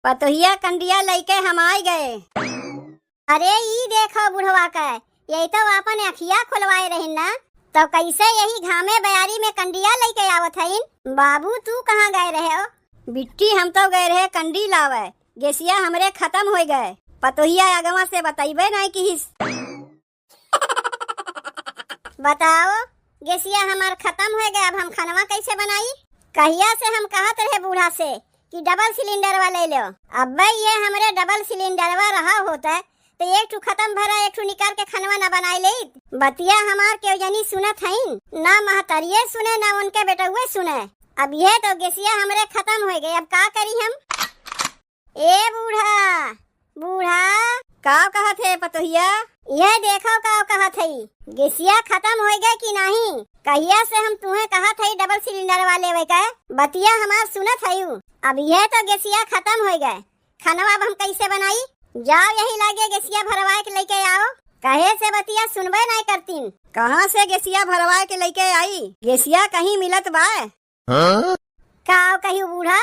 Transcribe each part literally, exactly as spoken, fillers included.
पतोहिया कंडिया लइके हम आइ गए। अरे ई देखो बुढ़वा के, यही तो आपन अखिया खोलवाए रहिन ना, तो कैसे यही घामे बयारी में कंडिया लइके आवत हइन? बाबू तू कहाँ गए रहे हो? बिट्टी हम तो गए रहे कंडी लावे, गेसिया हमरे खतम होइ गए। पतोहिया अगवा से बतइबे नाहीं किहिस। बताओ, गेसिया हमार खतम होइ गए, अब हम खनवा कैसे बनाई? कहिया से हम कहत रहे बूढ़ा से कि डबल सिलेंडरवा ले लो। अब्बे ये हमरे डबल सिलेंडरवा रहा होत तो एक ठू खतम भरा एक ठू निकाल के खनवा ना बनाए लेइत। बतिया हमार केहू जनी सुनत हइन, ना महतरिये सुने ना उनके बेटउए सुने। अब ये तो गेसिया हमरे खतम होइ गए, अब का करी हम? ए बूढ़ा, बूढ़ा। का कहत है पतोहिया? यह देखो का कहत है, गेसिया खतम होइ गए कि नाहीं? कहिया से हम तुहें कहत है डबल सिलेंडरवा लेवे के, बतिया हमार सुनत हयू। अब यह तो गेसिया खतम होइ गए, खनवा अब हम कैसे बनाई? जाओ यही लागे गेसिया भरवाए के लइके आओ। कहे से बतिया सुनबे नाहीं करतीन। कहाँ से गेसिया भरवाए के लइके आई? गेसिया कहीं मिलत बा? हाँ? का कहियो बूढ़ा,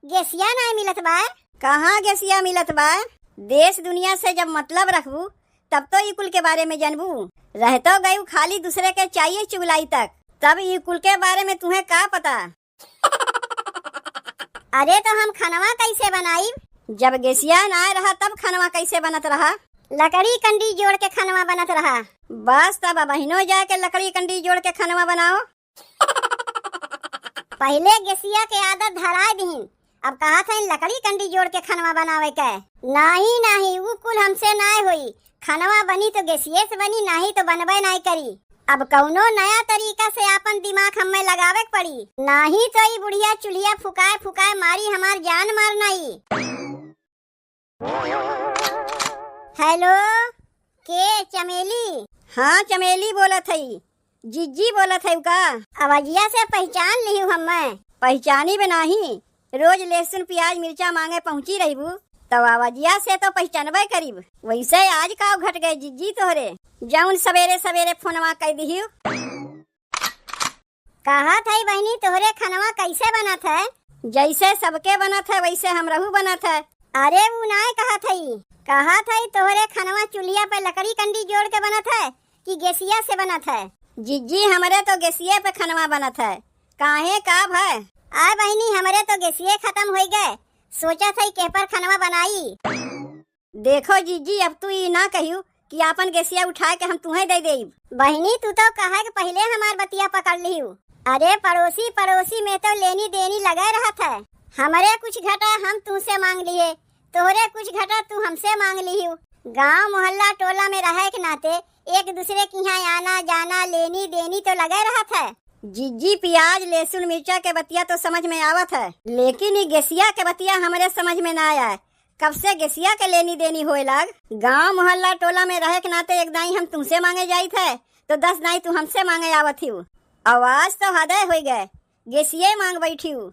गेसिया नाहीं मिलत बा? कहाँ गेसिया मिलत बा? देश दुनिया से जब मतलब रखबू, तब तो ई कुल के बारे में जनबू। रह तो गयू खाली दूसरे के चाहिए चुगलाई तक, तब ई कुल के बारे में तुहें का पता? अरे तो हम खनवा कैसे बनाइब? जब गेसिया नाहीं रहा तब खनवा कैसे बनत रहा? लकड़ी कंडी जोड़ के खनवा बनत रहा। बस तब अबहिनो जाके लकड़ी कंडी जोड़ के खनवा बनाओ। पहिले गेसिया के आदत धराए दिहिन, अब कहत हइन लकड़ी कंडी जोड़ के खनवा बनावे के। नाहीं, नाहीं, ऊ कुल हमसे नाहीं होई। खनवा बनी तो गेसिये से बनी, नाहीं तो बनबे नाहीं करी। अब कउनो नया तरीका से आपन दिमाग हम्मे लगावे के पड़ी, नाहीं तो ई बुढ़िया चुल्हिया फुकाए फुकाए मारी हमार जान मार नाई। हेलो, के चमेली? हाँ, चमेली बोलत हई। जिज्जी बोलत हई का? आवाजिया से पहिचान लिहू हम्मे? पहिचानी बे नाहीं, रोज लहसुन, पियाज, मिर्चा माँगे पहुँची रहिबू, तब आवाजिया से तो पहिचानबे करीब। वइसे आज का घट गए जिज्जी तोहरे, जउन सबेरे सबेरे फोनवा कइ दिहू? कहत हई बहिनी, तोहरे खनवा कइसे बनत है? जइसे सबके बनत है, वइसे हमरहू बनत है। अरे, ऊ नाय कहत हई, कहत हई तोहरे खनवा चुल्हिया पे लकड़ी कंडी जोड़ के बनत है कि गेसिया से बनत है? जिज्जी, हमरे तो गेसिये पे खनवा बनत है, काहे, का भय? आय बहिनी, हमरे तो गेसिये खतम होइ गए, सोचत हई केह पर खनवा बनाई। देखो जिज्जी, अब तू ई ना कहियो कि आपन गेसिया उठाए के हम तुहें दे देब। बहिनी, तू तो कहे के पहिले हमार बतिया पकड़ लिहू। अरे पड़ोसी, पड़ोसी में तो लेनी देनी लगे रहत है। हमरे कुछ घटा हम तुहसे माँग लिहे, तोहरे कुछ घटा तू हमसे माँग लिहू। गाँव मोहल्ला टोला में रहे के नाते एक दूसरे के यहाँ आना जाना, लेनी देनी तो लगे रहत है। जिज्जी, पियाज, लहसुन, मिर्चा के बतिया तो समझ में आवत है, लेकिन ई गेसिया के बतिया हमरे समझ में ना आए। कब से गेसिया के लेनी देनी होए लाग? गाँव मोहल्ला टोला में रहे के नाते एक दाई हम तुमसे माँगे जाइत है, तो दस दाई तू हमसे माँगे आवत हिउ। आवाज तो हदय होइ गए, गेसिये माँग बैठिउ।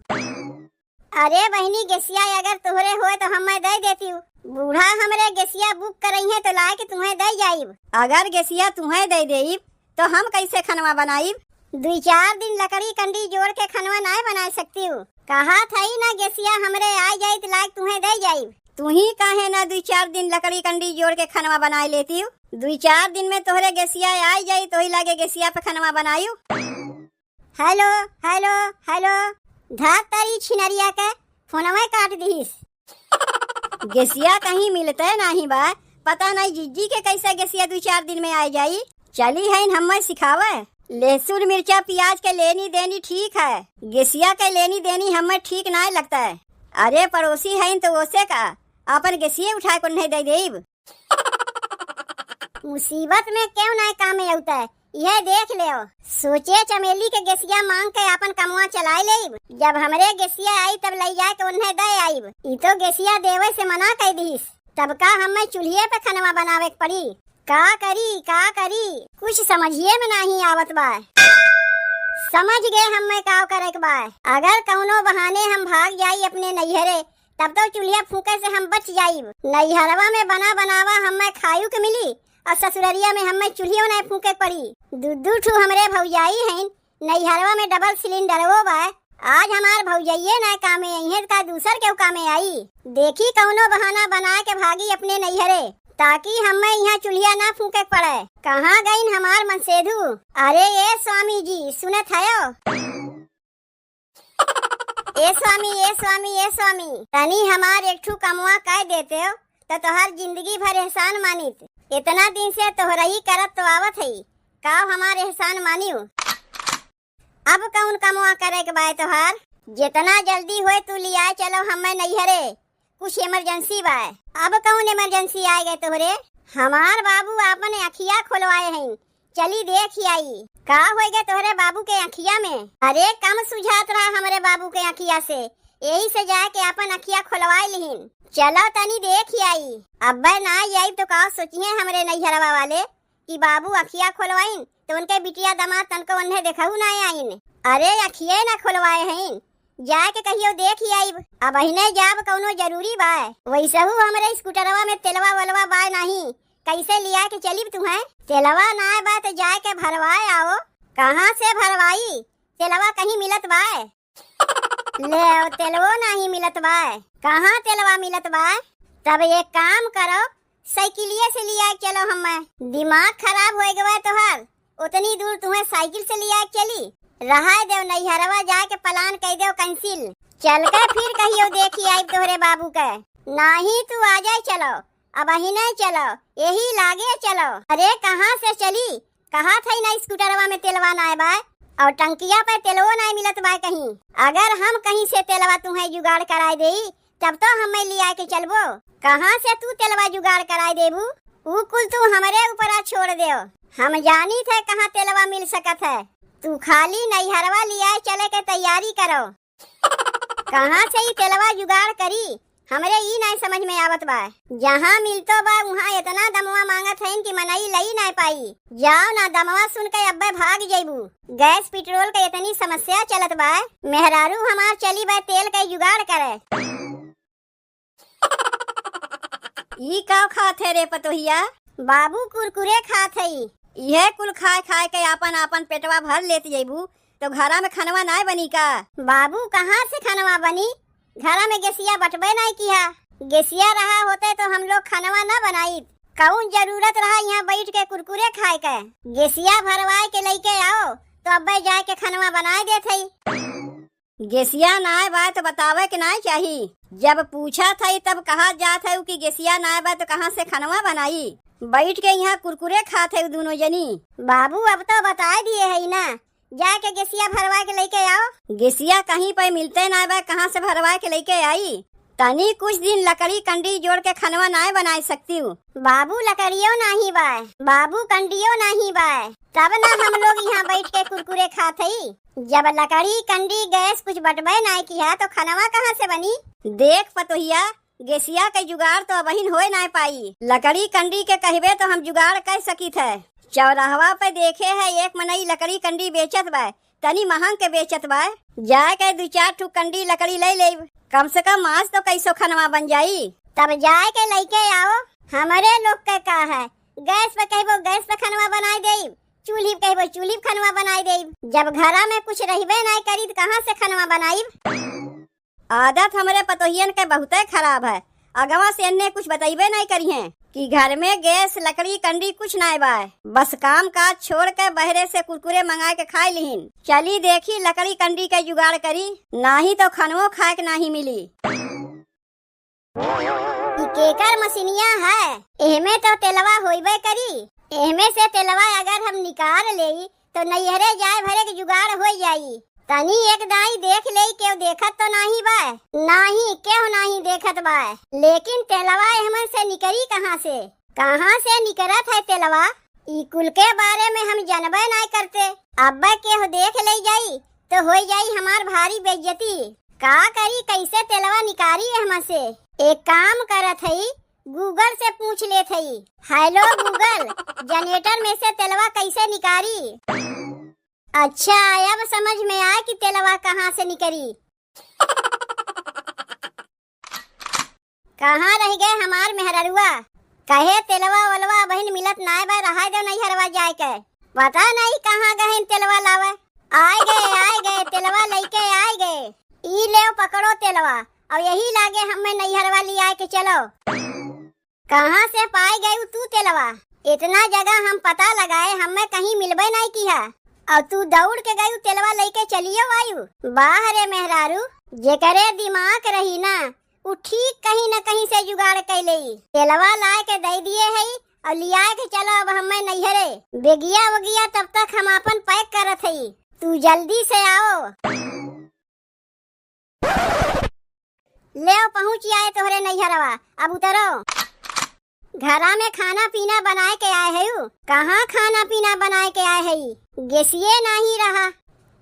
अरे बहिनी, गेसिया अगर तोहरे होए तो हम्मे दे देतिउ। बूढ़ा हमरे गेसिया बुक करइहें तो लाए के तुहें दे जाइब। अगर गेसिया तुहें दे देइब तो हम कैसे खनवा बनाइब? दुइ चार दिन लकड़ी कंडी जोड़ के खनवा नाय बनाए सकतिउ। कहत हई ना गेसिया हमरे आइ जाई तो लाए के तुहें दे जाइब। तुही काहे ना दुइ चार दिन लकड़ी कंडी जोड़ के खनवा बनाए लेतिउ? दुइ चार दिन में तोहरे गेसिया आइ जाई, तोही लागे गेसिया पे खनवा बनाइउ। हेलो, हेलो, हेलो। धत तरी छिनरिया के, फोनवे काट दिहिस। गेसिया कहीं मिलते नाहीं बा। पता नाहीं जिज्जी के कैसे गेसिया दुइ चार दिन में आइ जाई। चली हइन हम्मे सिखावे। लहसुन, मिर्चा, पियाज के लेनी देनी ठीक है, गेसिया के लेनी देनी हम्मे ठीक नाहीं लगता है। अरे पड़ोसी हइन तो ओसे का, आपन गेसिये उठाए को नहीं दे देब। मुसीबत में केहू नाय काम अउते, इहे देख लेव। सोचे चमेली के गेसिया मांग के आपन कमवा चलाए लेब। जब हमरे गेसिया आई तब लइ जाए के ओन्हे दे आइब। ई तो गेसिया देवे से मना कइ दिहिस। तब का हम्मे चूल्हिए पे खनवा बनावे के पड़ी? का करी, का करी? कुछ समझिए में नाहीं आवत बा। समझ गए हम्मे का करे के बा। अगर कउनो बहाने हम भाग जाई अपने नैहरे, तब तो चूल्हिया फूके से हम बच जाइब। नैहरवा में बना बनावा हम्मे खायु के मिली और ससुररिया में हम्मे चूल्हियो नाय फूके के पड़ी। दू दू ठू हमरे भौजाई हइन, नैहरवा में डबल सिलेंडरवो बा, आज हमार भौजइये ना कामे अइहें, का दूसर केहू कामे आई? देखी कउनो बहाना बनाए के भागी अपने नैहरे, ताकि हम्मे इहाँ चुल्हिया ना फूँके के पड़े। कहाँ गइन हमार मनसेधु? अरे ए स्वामी जी, सुनत हयो? ए स्वामी, ए स्वामी, ए स्वामी, तनी हमार एक ठू कमवा कइ देतेउ, त तोहार जिंदगी भर एहसान मानित। एतना दिन से तोहरही करत तो आवत हई, काव हमार एहसान मानिउ? अब कउन कमवा करे के बाय तोहार? जेतना जल्दी होय तू लियाए चलो हम्मे नैहरे, कुछ emergency बाय। अब कउन emergency आए गए तोहरे? हमार बाबू आपन अँखिया खोलवाए हइन, चली देखि आई। का होइ गए तोहरे बाबू के अँखिया में? अरे कम सुझात रहा हमरे बाबू के अँखिया से, एही से जाए के आपन अँखिया खोलवाए लिहिन। चलो तनी देखि आई। अब्बे ना आई तो का सोचिहें हमरे नैहरवा वाले कि बाबू अँखिया खोलवाइन, तो उनके बिटिया दमाद तनको ओन्हे देखहु ना आइन। अरे अँखिये ना खोलवाए हइन, जाए के कहियो देखि आइब। अबहिने जाब कउनो जरूरी बाय? वइसहू हमरे स्कूटरवा में तेलवा वलवा बाय नाहीं, कइसे लिया के चलिब तुहें? तेलवा नाय बाय त जाए के भरवाए आओ। कहाँ से भरवाई? तेलवा कहीं मिलत बाय? ले, तेलवो नाहीं मिलत बाय। कहाँ तेलवा मिलत बाय? तब एक काम करो, साइकिलिये से लिया के चलो हम्मे। दिमाग खराब होइ गवा तोहार, उतनी दूर तुहें साइकिल से लिया के चली? रहाय देव, नैहरवा जाए के plan कइ देव cancel। चल के फिर कहियो देखि आइब तोहरे बाबू के। नाहीं तू आ जाए चलो, अबहिने चलो, एही लागे चलो। अरे कहाँ से चली? कहत हई ना स्कूटरवा में तेलवा नाय बाय, अउर टंकिया पे तेलवो नाय मिलत बाय कहीं। अगर हम कहीं से तेलवा तुहें जुगाड़ कराए देई, तब तो हम्मे लिया के चलबो। कहाँ से तू तेलवा जुगाड़ कराए देबू? ऊ कुल तू हमरे ऊपरा छोड़ देव। हम जानित है कहाँ तेलवा मिल सकत है। तू खाली नैहरवा लियाए चले के तैयारी करो। कहाँ से ई तेलवा जुगाड़ करी, हमरे ई नाय समझ में आवत बा। जहाँ मिलतो बा, उहाँ एतना दमवा माँगत हइन कि मनई लई नाय पाई। जाओ ना, दमवा सुन के अब्बे भाग जइबू। गैस पेट्रोल के एतनी समस्या चलत बा, मेहरारू हमार चली बा तेल के जुगाड़ करे। ई का खात है रे पतोहिया? बाबू कुरकुरे खात हई। इहे कुल खाए खाए के आपन आपन पेटवा भर लेत जइबू, तो घरा में खनवा नाय बनी का? बाबू कहाँ से खनवा बनी? घरा में गैसिया बटबे नाय किहा। गैसिया रहा होते तो हम लोग खनवा ना बनाइत। कउन जरूरत रहा यहाँ बैठ के कुरकुरे खाए के? गैसिया भरवाए के लइके आओ, तो अब्बे जाए के खनवा बनाए देत हई। गैसिया नाय बाय तो बतावे के नाय चाही। जब पूछत हई तब कहत जात हई कि गैसिया नाय बाय तो कहाँ से खनवा बनाई? बैठ के यहाँ कुरकुरे खात हई दुनो जनी। बाबू अब तो बताए दिए हई ना, जाए के गैसिया भरवा के लइके आओ। गैसिया कहीं पे मिलते नाय बाय, कहाँ से भरवा के लइके आई? तनी कुछ दिन लकड़ी कंडी जोड़ के खनवा नाय बनाए सकतिउ? बाबू लकड़ियो नाहीं बाय, बाबू कंडियो नाहीं बाय, तब ना हम लोग यहाँ बैठ के कुरकुरे खात हई। जब लकड़ी कंडी गैस कुछ बटबे नाय किहा तो खनवा कहाँ से बनी? देख पतोहिया, गैसिया के जुगाड़ तो अबहिन होए नाय पाई। लकड़ी कंडी के कहबे तो हम जुगाड़ कर सकित है। चौराहवा पे देखे है एक मनई लकड़ी कंडी बेचत बाय, तनी महंग के बेचत बाय। जाए के दू चार ठू कंडी लकड़ी लइ लेब, कम से कम आज तो कइसो खनवा बन जाई। तब जाए के लइके आओ, हमरे लोग के का है, गैस पे कहबो गैस पे खनवा बनाए देब, चूल्ही पे कहबो चूल्ही पे खनवा बनाए देब। जब घरा में कुछ रहबे नाय करी त कहाँ से खनवा बनाइब? आदत हमरे पतोहियन के बहुते खराब है। अगवा से एन्ने कुछ बतइबे नाय करिहें कि घर में गैस, लकड़ी, कंडी कुछ नाय बाय। बस काम काज छोड़ के बहरे से कुरकुरे मंगाए के खाए लिहिन। चली देखी लकड़ी कंडी के जुगाड़ करी, नाहीं तो खनवो खाए के नाहीं मिली। ई केकर मशीनिया है? एहमे तो तेलवा होइबे करी। एहमे से तेलवा अगर हम निकाल लेई तो नैहरे जाए भरे के जुगाड़ होइ जाई। तनी एक दाई देख लेई, केहू देखत तो नाहीं बा? नाहीं, केहू नाहीं देखत बा। लेकिन तेलवा एहमे से निकरी कहाँ से? कहाँ से निकरत है तेलवा? ई कुल के बारे में हम जनबे नाहीं करते। अब्बे केहू देख ले जाई तो होइ जाई हमार भारी बेइज्जती। का करी, कैसे तेलवा निकारी एहमा से? एक काम करत हई, Google से पूछ लेत हई। Hello Google, जनरेटर में से तेलवा कैसे निकारी? अच्छा, अब समझ में आए कि तेलवा कहाँ से निकरी। कहाँ रहि गए हमार मेहररुआ? कहे तेलवा ओलवा अबहिन मिलत नाय बा, रहाय दो नैहरवा जाए के। पता नहीं कहाँ गहिन तेलवा लावे। आइ गए, आइ गए, तेलवा लइके आइ गए। ई लेव, पकड़ो तेलवा, अउ यही लागे हम्मे नैहरवा लिआए के चलो। कहाँ से पाइ गयू तू तेलवा? इतना जगह हम पता लगाए, हम्मे कहीं मिलबे नाहीं किहा, अउ तू दौड़ के गयू तेलवा लइके चलियो आयू। वाह रे मेहरारू, जेकरे दिमाग रही ना, उ ठीक कहीं न कहीं से जुगाड़ कइ लेई। तेलवा लाए के दइ दिए हई अउ लिआए के चलो अब हम्मे नैहरे। बेगिया वगिया तब तक हम आपन pack करत हई, तू जल्दी से आओ। लेव, पहुँचि आए तोहरे नैहरवा, अब उतरो। घरा में खाना पीना बनाए के आए हयू? कहाँ खाना पीना बनाए के आए हई? गैसिये नाहीं रहा।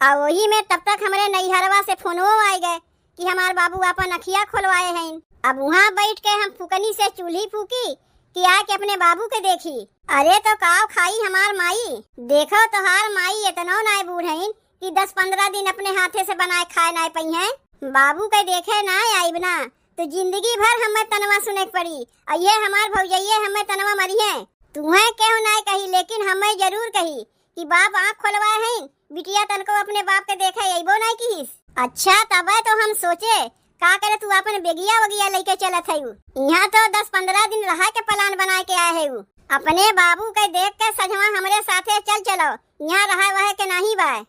अउ ओही में तब तक हमरे नैहरवा से फोनवो आइ गए कि हमार बाबू आपन अँखिया खोलवाए हइन। अब उहाँ बइठ के हम फुकनी से चूल्ही फूकी कि आके अपने बाबू के देखी। अरे तो काव खाई हमार माई? देखो तोहार माई एतनो नाय बूढ़ हइन कि दस पन्द्रह दिन अपने हाथे से बनाए खाए नाय पइहैं। बाबू के देखे नाय आइब ना तो जिंदगी भर हम्मे तनवा सुने के पड़ी। अउ ये हमार भौजइये हम्मे तनवा मरिहैं। तुहैं केहू नाय कही, लेकिन हम्मे जरूर कही कि बाप आँख खोलवाए हइन, बिटिया तनको अपने बाप के देखे अइबो नाय किहिस। अच्छा, तबे तो हम सोचे, का करे तू आपन बेगिया वगिया लइके चलत हयू? इहाँ तो दस पन्द्रह दिन रहे के plan बनाए के आए हयू। अपने बाबू के देख के सझवा हमरे साथे चल चलो, इहाँ रहे वहे के नाहीं बाय।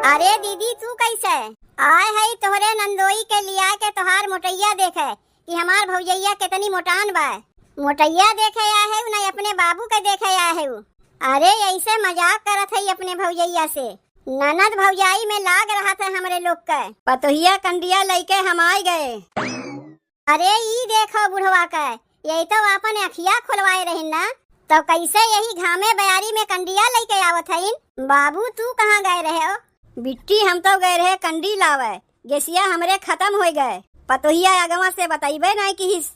अरे दीदी, तू कइसे? आए हई तोहरे नंदोई के लिआए के तोहार मोटइया देखे कि हमार भौजइया केतनी मोटान बाय। मोटइया देखे आए हयू ना, अपने बाबू के देखे आए हयू? अरे अइसे मजाक करत हई अपने भौजइया से। ननद भौजाई में लाग रहत है हमरे लोग के। पतोहिया कंडिया लइके हम आइ गए। अरे ई देखो बुढ़वा के, यही तो आपन अँखिया खोलवाए रहिन ना, तो कइसे यही घामे बयारी में कंडिया लइके आवत हइन? बाबू तू कहाँ गए रहे हो? बिट्टी हम तो गए रहे कंडी लावे, गैसिया हमरे खतम होइ गए। पतोहिया अगवा से बतइबे नाहीं किहिस।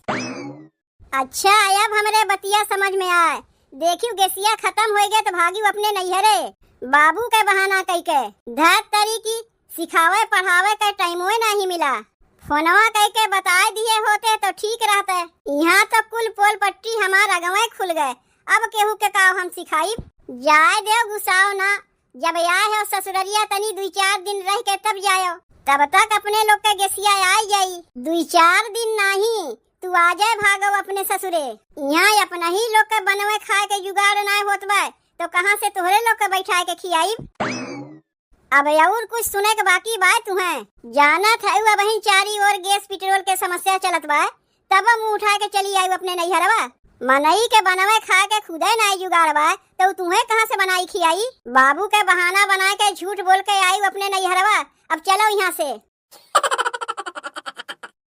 अच्छा, अब हमरे बतिया समझ में आए। देखियो गैसिया खतम होइ गए तो भागियो अपने नैहरे, बाबू के बहाना कइके। धत तरी की, सिखावे पढ़ावे के टाइमवे नाहीं मिला। फोनवा कइके बताए दिए होते तो ठीक रहते। इहाँ तो कुल पोल पट्टी हमार अगवे खुल गए। अब केहू के काव हम सिखाइब? जाए देव, गुस्साओ ना। जब आए हो ससुररिया, तनी दुइ चार दिन रहि के तब जायो। तब तक अपने लोग के गैसिया आइ जाई। दुइ चार दिन नाहीं, तू आ जाए भागो अपने ससुरे। इहाँ अपना ही लोग के बनवे खाए के जुगाड़ नाय होत बाय, तो कहाँ से तोहरे लोग के बैठाए के खियाइब? अब अउर कुछ सुने के बाकी बाय तुहें? जानत है अबहिन चारी ओर गैस पेट्रोल के समस्या चलत बाय, तब मुँह उठाए के चली आयु अपने नैहरवा। मनई के बनवे खाए के खुदे नाय जुगाड़ बाय, तो तुहें कहाँ से बनाई खियाई? बाबू के बहाना बनाए के झूठ बोल के आयु अपने नैहरवा। अब चलो यहाँ से।